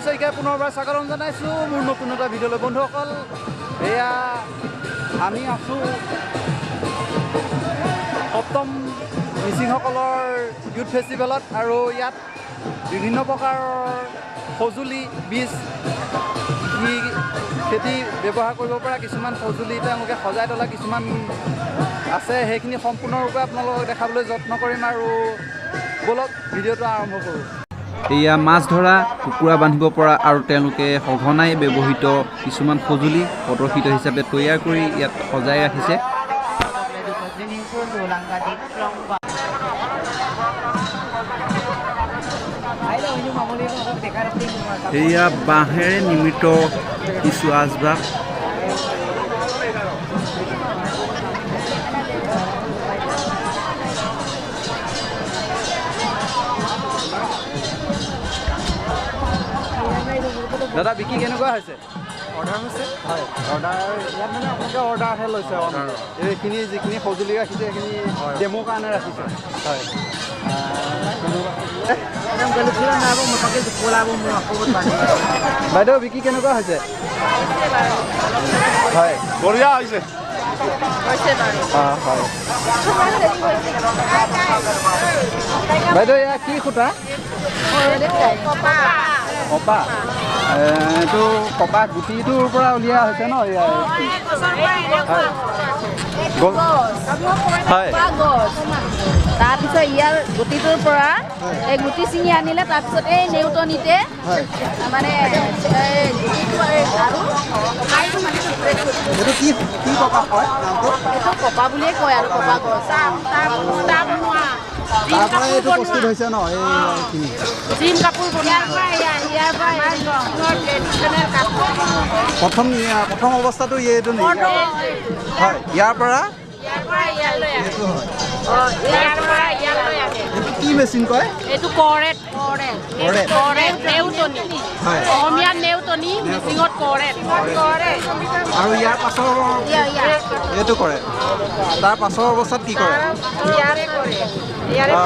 শইকীয়াই পুনৰবাৰ স্বাগতম জনাইছোঁ মোৰ নতুন এটা ভিডিঅ'লৈ। বন্ধুসকল, এয়া আমি আছোঁ সপ্তম মিচিংসকলৰ ইউথ ফেষ্টিভেলত আৰু ইয়াত বিভিন্ন প্ৰকাৰৰ সঁজুলি, বীজ, কৃষি খেতি ব্যৱহাৰ কৰিব পৰা কিছুমান সঁজুলি তেওঁলোকে সজাই তোলা কিছুমান আছে, সেইখিনি সম্পূৰ্ণৰূপে আপোনালোকক দেখাবলৈ যত্ন কৰিম আৰু ব'লক ভিডিঅ'টো আৰম্ভ কৰোঁ। এয়া মাছ ধৰা, কুকুৰা বান্ধিব পৰা আৰু তেওঁলোকে সঘনাই ব্যৱহৃত কিছুমান সঁজুলি প্ৰদৰ্শিত হিচাপে তৈয়াৰ কৰি ইয়াত সজাই ৰাখিছে। এয়া বাঁহেৰে নিৰ্মিত কিছু আচবাব। দাদা, বিক্ৰী কেনেকুৱা হৈছে? অৰ্ডাৰ হৈছে? হয়, অৰ্ডাৰ ইয়াত মানে আপোনালোকে অৰ্ডাৰহে লৈছে। এইখিনি যিখিনি সঁজুলি ৰাখিছে সেইখিনি ডেম'ৰ কাৰণে ৰাখিছে। হয়। বাইদেউ, বিক্ৰী কেনেকুৱা হৈছে? হয়, বঢ়িয়া হৈছে। হয় বাইদেউ, এয়া কি সূতা? কপাহ। এইটো কপাহ গুটিটোৰ পৰা উলিওৱা হৈছে ন? হয়। তাৰপিছত ইয়াৰ গুটিটোৰ পৰা এই গুটি ছিঙি আনিলে, তাৰপিছত এই নেউটনিতে মানে গুটিটো আৰু এইটো কি কি কপাহ কয়? এইটো কপাহ বুলিয়ে কয় আৰু কপাহ গছ। তাৰ পৰা এইটো প্ৰস্তুত হৈছে ন এইখিনি? প্ৰথম প্ৰথম অৱস্থাটো এইটো নেকি? হয়, ইয়াৰ পৰা এইটো হয়। এইটো কি মেচিন কয়? এইটো কৰেট। কৰেট নেউটনি। অসমীয়াত নেউটনি, মিচিঙত কৰেট। আৰু ইয়াৰ পাছৰ এইটো কৰে। তাৰ পাছৰ অৱস্থাত কি কৰে?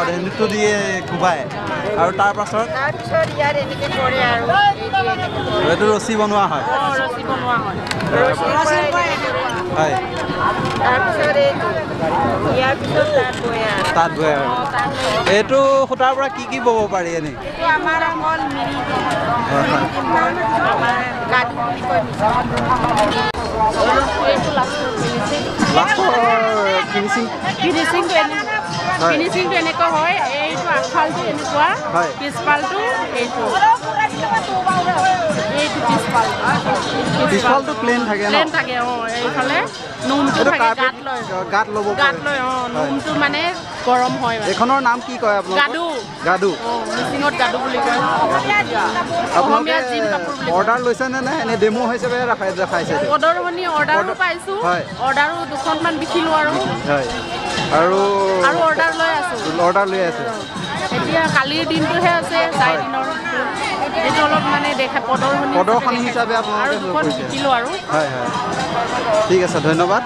ধেনুটো দিয়ে কোবাই আৰু তাৰ পাছত এইটো ৰছী বনোৱা হয়। হয়, তাঁত বয়। আৰু এইটো সূতাৰ পৰা কি কি বব পাৰি এনেই? ফিনিচিংটো এনেকুৱা হয়, এইটো আগফালটো এনেকুৱা, পিছফালটো এইটো, এইটো পিছফালটো। পিছফালটো প্লেন থাকে ন? প্লেন থাকে। অঁ, এইফালে নোমটো থাকে, গাত লয়, গাত ল'ব, গাত লয়। অঁ, নোমটো মানে গৰম হয়। এইখনৰ নাম কি কয় আপোনালোকে? গাদু। গাদু। অঁ, মিচিঙত গাদু বুলি কয়। আপোনালোকে অৰ্ডাৰ লৈছে নে নাই? এনে ডেমো হিচাপে দেখাইছে? প্ৰদৰ্শনী অৰ্ডাৰো পাইছোঁ, অৰ্ডাৰো দুখনমান বিকিলোঁ আৰু। হয়, আৰু আৰু অৰ্ডাৰ লৈ আছোঁ। অৰ্ডাৰ লৈ আছে। এতিয়া কালিৰ দিনটোহে আছে, 4 দিনৰ এইটো অলপ মানে দেখা প্ৰদৰ্শনী প্ৰদৰ্শনী হিচাপে আৰু দুখন বিকিলোঁ আৰু। হয় হয়, ঠিক আছে, ধন্যবাদ।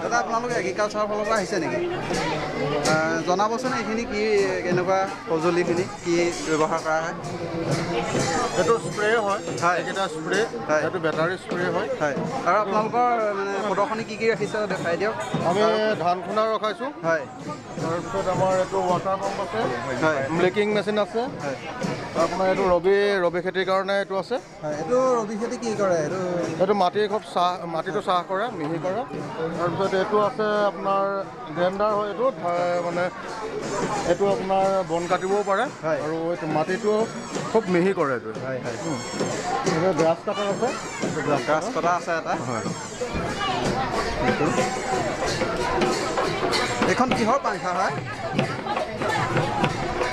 দাদা, আপোনালোকে এগ্ৰিকালচাৰৰ ফালৰ পৰা আহিছে নেকি? জনাবচোন এইখিনি কি, কেনেকুৱা সঁজুলিখিনি কি ব্যৱহাৰ কৰা হয়? এইটো স্প্ৰে হয়। এইকেইটা স্প্ৰে, এইটো বেটাৰী স্প্ৰে হয়। হয়, আৰু আপোনালোকৰ মানে প্ৰদৰ্শনী কি কি ৰাখিছে দেখাই দিয়ক। আমি ধান খুন্দা ৰখাইছোঁ। হয়। তাৰপিছত আমাৰ এইটো ৱাটাৰ পাম্প আছে, হয়, মিল্কিং মেচিন আছে। হয়। আপোনাৰ এইটো ৰবি ৰবি খেতিৰ কাৰণে এইটো আছে। হয়, এইটো ৰবি খেতি কি কৰে? এইটো এইটো মাটি খুব চাহ, মাটিটো চাহ কৰে, মিহি কৰে। তাৰপিছত এইটো আছে আপোনাৰ গ্ৰাইণ্ডাৰ হয়। এইটো মানে এইটো আপোনাৰ বন কাটিবও পাৰে আৰু এইটো মাটিটো খুব মিহি কৰে এইটো। হয় হয়। এইটো গ্ৰাছ কাটাৰ আছে। গ্ৰাছ কটা আছে এটা। হয়। এইখন কিহৰ পাংখা হয়?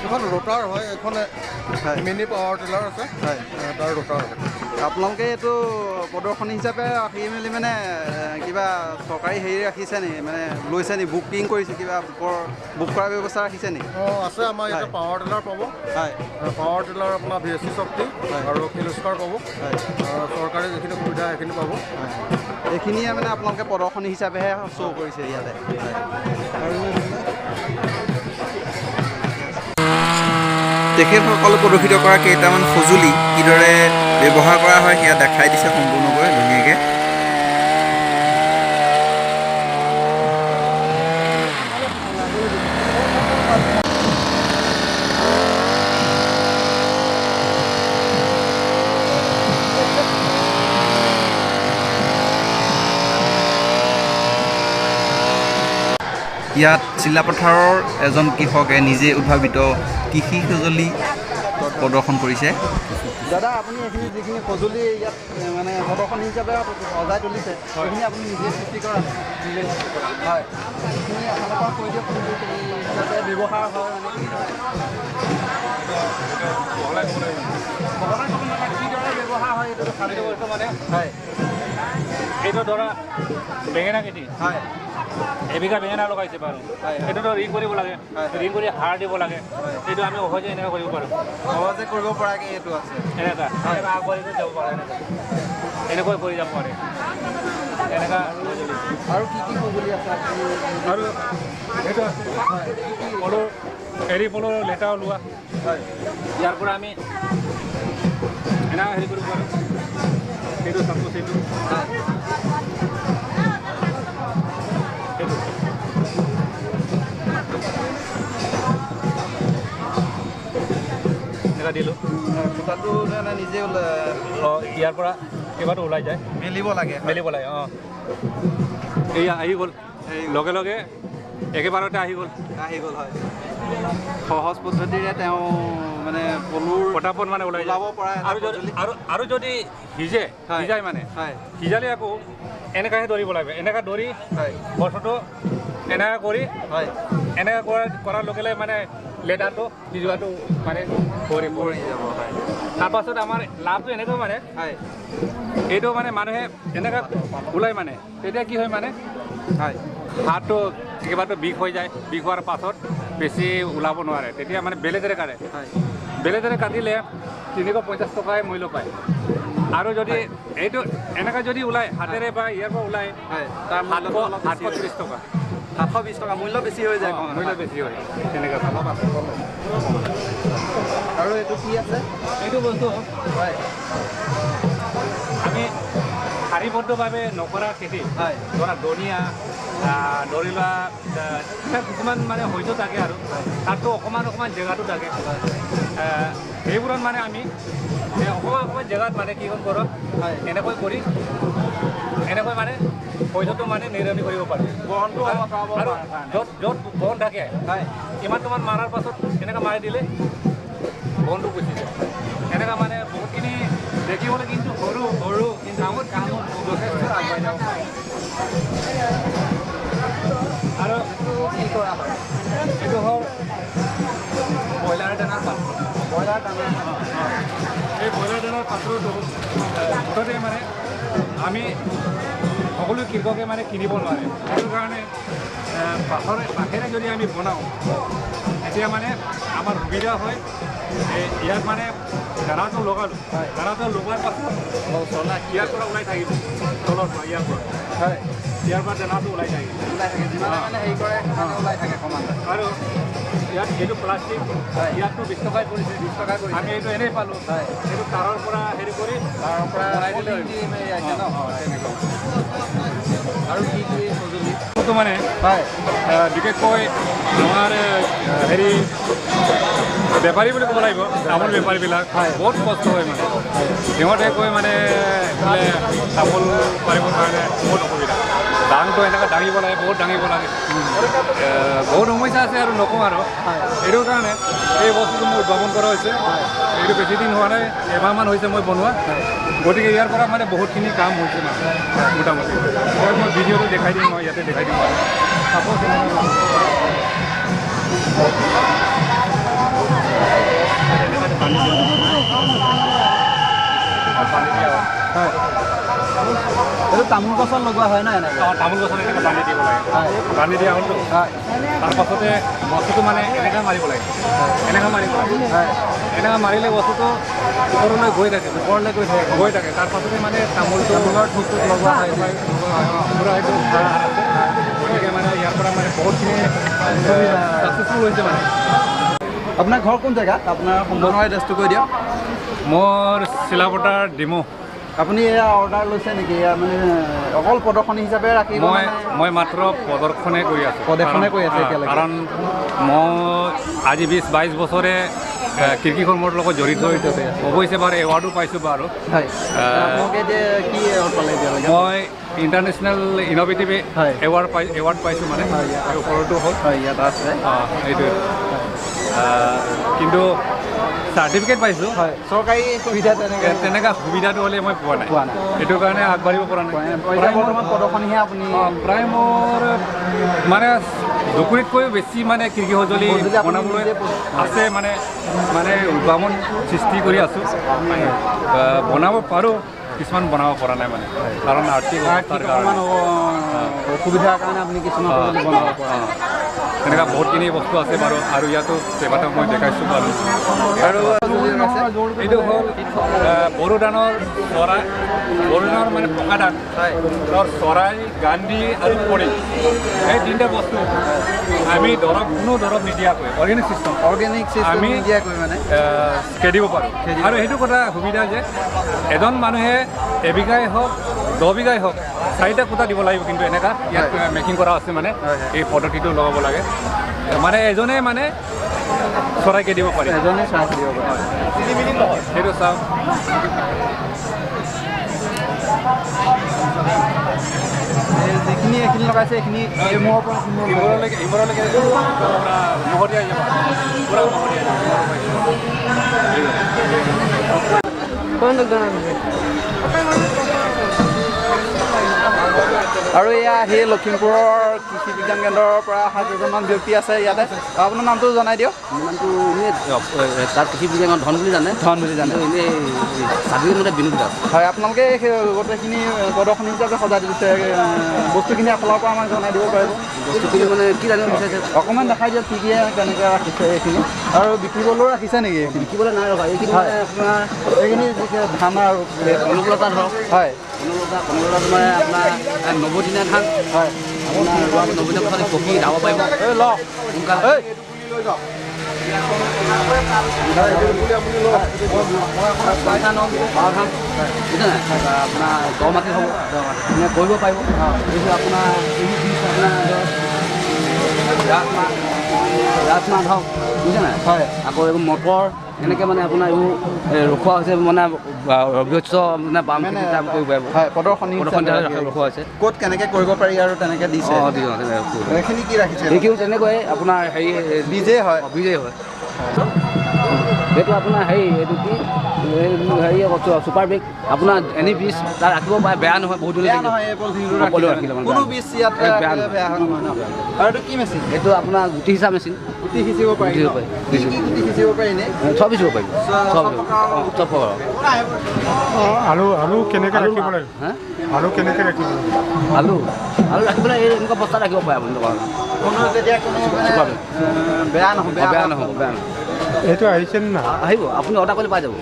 এইখন ৰোটাৰ হয়। এইখন মিনি পাৱাৰ টিলাৰ আছে। হয়, তাৰ ৰোটাৰ হয়। আপোনালোকে এইটো প্ৰদৰ্শনী হিচাপে ৰাখি মেলি মানে কিবা চৰকাৰী হেৰি ৰাখিছে নি, মানে লৈছে নি, বুকিং কৰিছে, কিবা বুক কৰাৰ ব্যৱস্থা ৰাখিছে নি? অঁ, আছে। আমাৰ ইয়াতে পাৱাৰ টিলাৰ পাব। হয়, পাৱাৰ টিলাৰ আপোনাৰ ভি এছ চি শক্তি আৰু কিলোস্কাৰ পাব। চৰকাৰী যিখিনি সুবিধা সেইখিনি পাব। এইখিনিয়ে মানে আপোনালোকে প্ৰদৰ্শনী হিচাপেহে শ্ব' কৰিছে ইয়াতে। আৰু তেখেতসকলে প্ৰদৰ্শিত কৰা কেইটামান সঁজুলি কিদৰে ব্যৱহাৰ কৰা হয় সেয়া দেখাই দিছে সম্পূৰ্ণকৈ ধুনীয়াকৈ। ইয়াত চিলাপথাৰৰ এজন কৃষকে নিজে উদ্ভাৱিত কৃষি সঁজুলি প্ৰদৰ্শন কৰিছে। দাদা, আপুনি এইখিনি যিখিনি সঁজুলি ইয়াত মানে প্ৰদৰ্শনী হিচাপে সজাই তুলিছে, সেইখিনি আপুনি নিজে সৃষ্টি কৰা? নিজে সৃষ্টি কৰা। হয়, এইখিনি আপোনালোকৰ কৈ দিয়ক কোনটো হিচাপে ব্যৱহাৰ হয়, মানে কিদৰে ব্যৱহাৰ হয় এইটো মানে। হয়, এইটো ধৰা বেঙেনা খেতি। হয়, এবিঘা বেঙেনা লগাইছে বাৰু, এইটোতো ৰিং কৰিব লাগে, ৰিং কৰি সাৰ দিব লাগে। এইটো আমি সহজে এনেকুৱা কৰিব পাৰোঁ। সহজে কৰিব পৰাকৈ এইটো আছে। এনেকুৱা আগবাঢ়ি যাব পাৰে, এনেকৈ কৰি যাব পাৰে এনেকুৱা। আৰু কি কি সঁজুলি আছে? আৰু সেইটো পলুৰ এৰী পলুৰ লেটা ওলোৱা। হয়, ইয়াৰ পৰা আমি এনেকুৱা হেৰি কৰিব পাৰোঁ। সেইটো চাপোজ এইটো এনেকুৱা দিলোঁ, সূতাটো মানে নিজে অঁ, ইয়াৰ পৰা কিবাটো ওলাই যায়, মেলিব লাগে, মেলিব লাগে। অঁ, এইয়া আহি গ'ল, লগে লগে একেবাৰতে আহি গ'ল, আহি গ'ল। হয়, সহজ পদ্ধতিৰে তেওঁ মানে পলুৰ পটাপট মানে ওলাই যাব পৰা। আৰু আৰু যদি সিজে, সিজাই মানে সিজালে আকৌ এনেকুৱাহে ধৰিব লাগিব, এনেকুৱা ধৰি বস্তুটো এনেকুৱা কৰি, হয়, এনেকুৱা কৰাৰ লগে লগে মানে লেটাৰটো সিজোৱাটো মানে পৰি যাব। হয়, তাৰপাছত আমাৰ লাভটো এনেকুৱা মানে, হয়, এইটো মানে মানুহে এনেকুৱা ওলাই মানে তেতিয়া কি হয় মানে, হয়, হাতটো কিবাটো বিষ হৈ যায়, বিষ হোৱাৰ পাছত বেছি ওলাব নোৱাৰে, তেতিয়া মানে বেলেগেৰে কাটে। বেলেগেৰে কাটিলে 350 টকাই মূল্য পায়। আৰু যদি এইটো এনেকুৱা যদি ওলায় হাতেৰে বা ইয়াৰ পৰা ওলায়, তাৰ 730 টকা, 720 টকা মূল্য বেছি হৈ যায়, মূল্য বেছি হয় তেনেকুৱা। আৰু এইটো কি আছে? এইটো বস্তু হয়, আমি সাৰিবদ্ধভাৱে নকৰা খেতি, হয়, ধৰা ধনিয়া, ধৰি লোৱা কিছুমান মানে শস্য থাকে আৰু তাততো অকণমান অকণমান জেগাটো থাকে, সেইবোৰত মানে আমি অকণমান অকণমান জেগাত মানে কি কৰোঁ, এনেকৈ কৰি এনেকৈ মানে শস্যটো মানে নিৰামি কৰিব পাৰোঁ। বনটো আৰু য'ত য'ত বন থাকে, ইমান তোমাৰ মাৰাৰ পাছত এনেকৈ মাৰি দিলে বনটো গুচি যায়। এনেকুৱা মানে বহুতখিনি দেখিবলৈ কিন্তু সৰু সৰু, কিন্তু কামত কামত যথেষ্ট আগবাঢ়ি যাব পাৰে। আৰু কি কৰা হয়? এইটো হ'ল ব্ৰইলাৰ দানাৰ পাত্ৰ। ব্ৰইলাৰ দানাৰ, এই ব্ৰইলাৰ দানাৰ পাত্ৰটো মুঠতে মানে আমি সকলো কৃষকে মানে কিনিব নোৱাৰে, সেইটো কাৰণে বাঁহেৰে যদি আমি বনাওঁ তেতিয়া মানে আমাৰ সুবিধা হয়। ইয়াত মানে দানাটো লগালোঁ, দানাটো লগোৱাৰ পাছত ইয়াৰ পৰা ওলাই থাকিব তলৰ পৰা, ইয়াৰ পৰা, হয়, ইয়াৰ পৰা দানাটো ওলাই থাকিব, ওলাই থাকে, যিমানে মানে হেৰি কৰে সিমানে ওলাই থাকে সমানে। আৰু ইয়াত এইটো প্লাষ্টিক, ইয়াততো 20 টকাই পৰিছে, 20 টকাই পৰিছে, আমি এইটো এনেই পালোঁ। হয়, এইটো তাৰৰ পৰা হেৰি কৰি তাৰৰ পৰা বনাই দিলে ন। আৰু কি কি সঁজুলি? মানে হয়, বিশেষকৈ আমাৰ হেৰি বেপাৰী বুলি ক'ব লাগিব, তামোল বেপাৰীবিলাক বহুত কষ্ট হয় মানে, সিহঁতে কৈ মানে বোলে তামোল পাৰিবৰ কাৰণে বহুত অসুবিধা, দাংটো এনেকৈ দাঙিব লাগে, বহুত দাঙিব লাগে, বহুত সমস্যা আছে আৰু নকওঁ আৰু। এইটো কাৰণে এই বস্তুটো মোৰ উদ্ভাৱন কৰা হৈছে। এইটো বেছি দিন হোৱা নাই, এমাহমান হৈছে মই বনোৱা। গতিকে ইয়াৰ পৰা মানে বহুতখিনি কাম হৈছে মানে মোটামুটি। মই ভিডিঅ'টো দেখাই দিম, মই ইয়াতে দেখাই দিম আৰু চাপ'জ পানী দিয়া হয়। হয়, এইটো তামোল গছত লগোৱা হয় ন? এনেকৈ তামোল গছত এনেকৈ বান্ধি দিব লাগে। বান্ধি দিয়া হ'লতো, তাৰপাছতে বস্তুটো মানে এনেকৈ মাৰিব লাগে, এনেকৈ মাৰিব লাগে। এনেকৈ মাৰিলে বস্তুটো ওপৰলৈ গৈ থাকে, ওপৰলৈ গৈ থাকে, গৈ থাকে। তাৰপাছতে মানে তামোলটো থোকটোত লগোৱা হয়, পূৰা সেইটো আছে। গতিকে মানে ইয়াৰ পৰা মানে বহুতখিনি ছাকচেছফুল হৈছে মানে। আপোনাৰ ঘৰ কোন জেগাত? আপোনাৰ সম্পূৰ্ণ এড্ৰেছটো কৈ দিয়ক। মোৰ চিলাপতাৰ ডিমৌ। আপুনি এয়া অৰ্ডাৰ লৈছে নেকি? এয়া মানে অকল প্ৰদৰ্শনী হিচাপে ৰাখিব? মই মাত্ৰ প্ৰদৰ্শনে কৰি আছোঁ। প্ৰদৰ্শনে কৰি আছে এতিয়ালৈকে? কাৰণ মই আজি 20-22 বছৰে কৃষি কৰ্মৰ লগত জড়িত। অৱশ্যে বাৰু এৱাৰ্ডো পাইছোঁ বাৰু। কি এৱাৰ্ড পালে এতিয়ালৈকে? মই ইণ্টাৰনেশ্যনেল ইন'ভেটিভ এৱাৰ্ড পাইছোঁ মানে, ওপৰতো হ'ল। ইয়াত আছে। অঁ, সেইটোৱে। কিন্তু চাৰ্টিফিকেট পাইছোঁ। চৰকাৰী সুবিধা তেনেকুৱা সুবিধাটো হ'লে মই পোৱা নাই, সেইটো কাৰণে আগবাঢ়িব পৰা নাই। বৰ্তমান প্ৰদৰ্শনীহে আপুনি? প্ৰায় মোৰ মানে দুকুৰিতকৈও বেছি মানে কৃষি সঁজুলি বনাবলৈ আছে, মানে মানে উদ্ভাৱন সৃষ্টি কৰি আছোঁ। বনাব পাৰোঁ, কিছুমান বনাব পৰা নাই মানে, কাৰণ আৰ্থিক অৱস্থাৰ কাৰণে অসুবিধাৰ কাৰণে আপুনি কিছুমান সঁজুলি বনাব পৰা নাই। তেনেকুৱা বহুতখিনি বস্তু আছে বাৰু, আৰু ইয়াতো কেইবাটাও মই দেখাইছোঁ বাৰু। আৰু এইটো হ'ল বড়ো ধানৰ চৰাই, বড়ো ধানৰ মানে পকা ধান, চৰাই, গান্ধী আৰু পৰি, এই তিনিটা বস্তু আমি দৰৱ, কোনো দৰৱ নিদিয়াকৈ অৰ্গেনিক চিষ্টেম, অৰ্গেনিক চিষ্টেম আমি নিদিয়াকৈ মানে খেদিব পাৰোঁ। আৰু সেইটো কথা সুবিধা যে এজন মানুহে এবিঘাই হওক 10 বিঘাই হওক 4টা কোটা দিব লাগিব, কিন্তু এনেকুৱা ইয়াত মেকিং কৰা আছে মানে, এই পদ্ধতিটো লগাব লাগে। মানে এজনে মানে চৰাই খেদিব পাৰি, এজনে চৰাই খেদিব পাৰে। সেইটো চাওক। যিখিনি এইখিনি লগাইছে এইখিনি ইমূৰৰ পৰা ইমূৰলৈকে, ইমূৰলৈকে পূৰা মহৰীয়া যাব, পূৰা মহৰীয়া যাব। আৰু এয়া সেই লখিমপুৰৰ কৃষি বিজ্ঞান কেন্দ্ৰৰ পৰা অহা কেইজনমান ব্যক্তি আছে ইয়াতে। আপোনাৰ নামটো জনাই দিয়ক। মোৰ নামটো এনেই তাত কৃষি বিজ্ঞান ধন বুলি জানে, ধন বুলি জানে। এনেই চাকৰি মতে বিনোদ দাস। হয়, আপোনালোকে গোটেইখিনি প্ৰদৰ্শনী হিচাপে সজাই দিছে, বস্তুখিনি এফালৰ পৰা আমাক জনাই দিব পাৰিব? বস্তুখিনি মানে কি জানিব বিচাৰিছে অকণমান দেখাই দিয়ক, কি কি কেনেকৈ ৰাখিছে এইখিনি, আৰু বিকিবলৈও ৰাখিছে নেকি? বিকিবলৈ নাই ৰখা এইখিনি। আপোনাৰ এইখিনি ধান আৰু কনকলতা ধৰক। হয়, কনকলতা, কনকলতা তোমাৰ আপোনাৰ 90 দিনীয়া ধান। হয়, আপোনাৰ ৰোৱা 90 দিনৰ পাছত পকি যাব পাৰিব। সোনকালে ধান বুজিছে নাই, আপোনাৰ দ মাটি হ'ব, ধুনীয়া কৰিব পাৰিব। এইবোৰ আপোনাৰ আপোনাৰ ৰাজমাহ, ৰাজমাহ ধৰক, বুজিছে নাই? হয়। আকৌ এইবোৰ মটৰ এনেকৈ মানে আপোনাৰ এইবোৰ ৰখোৱা হৈছে, মানে ৰবি শস্য মানে বাম খেতি কৰিব পাৰিব। হয়, প্ৰদৰ্শনী ৰখোৱা হৈছে, ক'ত কেনেকৈ কৰিব পাৰি আৰু তেনেকৈ দিছে। অঁ, এইখিনি কি ৰাখিছে? এইখিনিও তেনেকুৱাই আপোনাৰ হেৰি বীজেই হয়, বীজেই হয়। এইটো আপোনাৰ হেৰি, এইটো কি হেৰি ছুপাৰ বেগ, আপোনাৰ এনি বীজ তাত ৰাখিব পাৰে, বেয়া নহয়, বহুত দিন কোনো বীজ ইয়াত বেয়া নহয়। আৰু এইটো কি মেচিন? এইটো আপোনাৰ গুটি সিঁচা মেচিন। গুটি সিঁচিব পাৰি? গুটি সিঁচিব পাৰি নে? চব সিঁচিব পাৰিব, চব চব প্ৰকাৰৰ। আলু, আলু কেনেকৈ ৰাখিব লাগে? আলু কেনেকৈ ৰাখিব লাগে? আলু, আলু ৰাখিবলৈ এই এনেকুৱা বস্তা ৰাখিব পাৰে আপুনি। কোনো তেতিয়া কোনো বেয়া নহ'ব, বেয়া নহ'ব, বেয়া নহ'ব। এইটো আহিছে নে? আহিব, আপুনি অৰ্ডাৰ কৰিলে পাই যাব।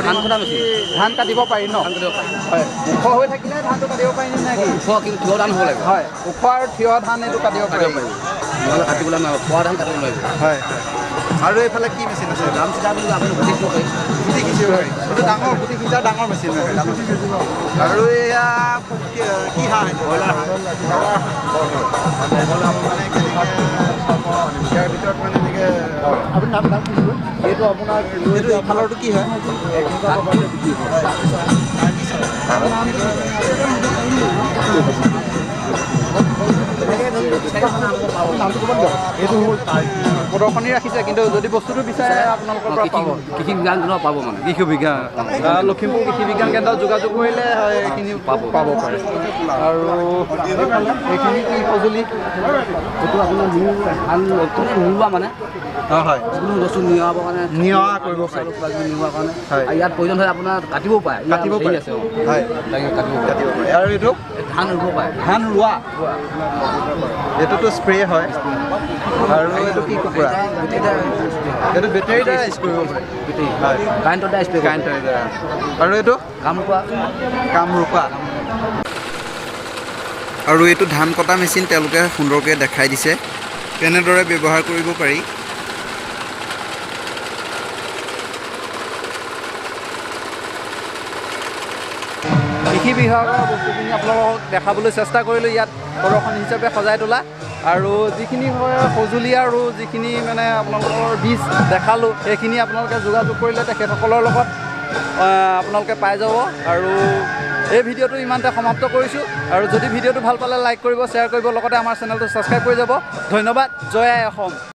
ধান কটা মেচিন। ধান কাটিব পাৰি ন? ধান কাটিব পাৰি। হয়, ওখ হৈ থাকিলে ধানটো কাটিব পাৰি নে? ওখ কিন্তু থিয় ধান হ'ব লাগিব। হয়, ওখ আৰু থিয় ধান এইটো কাটিব পাৰি, নহ'লে কাটিবলৈ নোৱাৰিব, খোৱা ধান কাটিব নোৱাৰিব। হয়। আৰু এইফালে কি মেচিন আছে? ধান চিধা বুলি আপুনি গুটি সিঁচিব পাৰি। গুটি সিঁচিব পাৰি, এইটো ডাঙৰ গুটি সিঁচা ডাঙৰ মেচিন। আৰু এয়া কি হাঁহ? ব্ৰইলাৰ হাঁহ। মানে কেনেকৈ ইয়াৰ ভিতৰত মানে এনেকৈ আপুনি নাম নাম কি? এইটো আপোনাৰ এইটো ইফালৰটো কি হয়? এইটো হ'ল প্ৰদৰ্শনী ৰাখিছে, কিন্তু যদি বস্তুটো বিচাৰে আপোনালোকৰ পৰা পাব। কৃষি বিজ্ঞান কেন্দ্ৰ পাব, মানে কৃষি বিজ্ঞান লখিমপুৰ কৃষি বিজ্ঞান কেন্দ্ৰত যোগাযোগ কৰিলে এইখিনি পাব পাৰে। আৰু এইখিনি কি সঁজুলি? এইটো আপোনাৰ ধান নোৰোৱা মানে হয়, যিকোনো বস্তু নিয়াবৰ কাৰণে, নিয়া কৰিব পাৰি, কিবা কিবি নিয়াৰ কাৰণে। হয়। আৰু ইয়াত প্ৰয়োজন হ'লে আপোনাৰ কাটিবও পাৰে, কাটিব পাৰে। আছে। হয়, কাটিব কাটিব পাৰে। আৰু এইটো ধান ৰুব পাৰে, ধান ৰোৱা। এইটোতো স্প্ৰে হয়। আৰু এইটো কি কুকুৰা? এইটো বেটেৰীৰ দ্বাৰা ইউজ কৰিব পাৰে, হয়, কাৰেণ্টৰ দ্বাৰা স্প্ৰে, কাৰেণ্টৰ দ্বাৰা। আৰু এইটো কামৰূপা, কামৰূপা। আৰু এইটো ধান কটা মেচিন, তেওঁলোকে সুন্দৰকৈ দেখাই দিছে কেনেদৰে ব্যৱহাৰ কৰিব পাৰি। কৃষি বিভাগৰ বস্তুখিনি আপোনালোকক দেখাবলৈ চেষ্টা কৰিলোঁ ইয়াত প্ৰদৰ্শনী হিচাপে সজাই তোলা। আৰু যিখিনি সঁজুলি আৰু যিখিনি মানে আপোনালোকৰ বীজ দেখালোঁ, সেইখিনি আপোনালোকে যোগাযোগ কৰিলে তেখেতসকলৰ লগত আপোনালোকে পাই যাব। আৰু এই ভিডিঅ'টো ইমানতে সমাপ্ত কৰিছোঁ। আৰু যদি ভিডিঅ'টো ভাল পালে লাইক কৰিব, শ্বেয়াৰ কৰিব, লগতে আমাৰ চেনেলটো ছাবস্ক্ৰাইব কৰি যাব। ধন্যবাদ। জয় আই অসম।